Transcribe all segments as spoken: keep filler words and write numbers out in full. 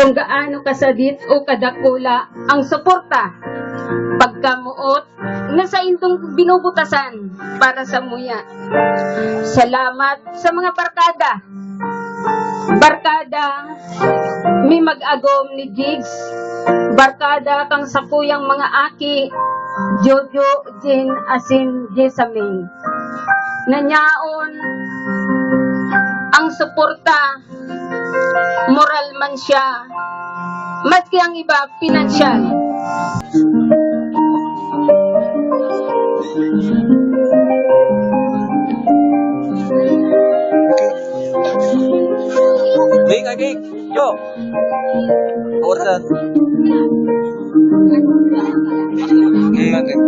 kung gaano kasadit o kadakula ang suporta, pagkamoot na saindong binubutasan para sa muya. Salamat sa mga barkada. Barkada, mi mag-agom ni Jigs. Barkada kang sakuyang mga aki, Jojo, Jin, asin Jessamine. Nanyaon ang suporta, moral man siya, maski ang iba, pinansyal. Ging, ah, ging. Yo. Oras. Ging, ging.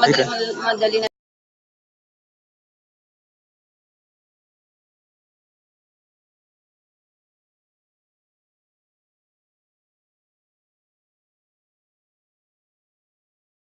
Madali, madali na.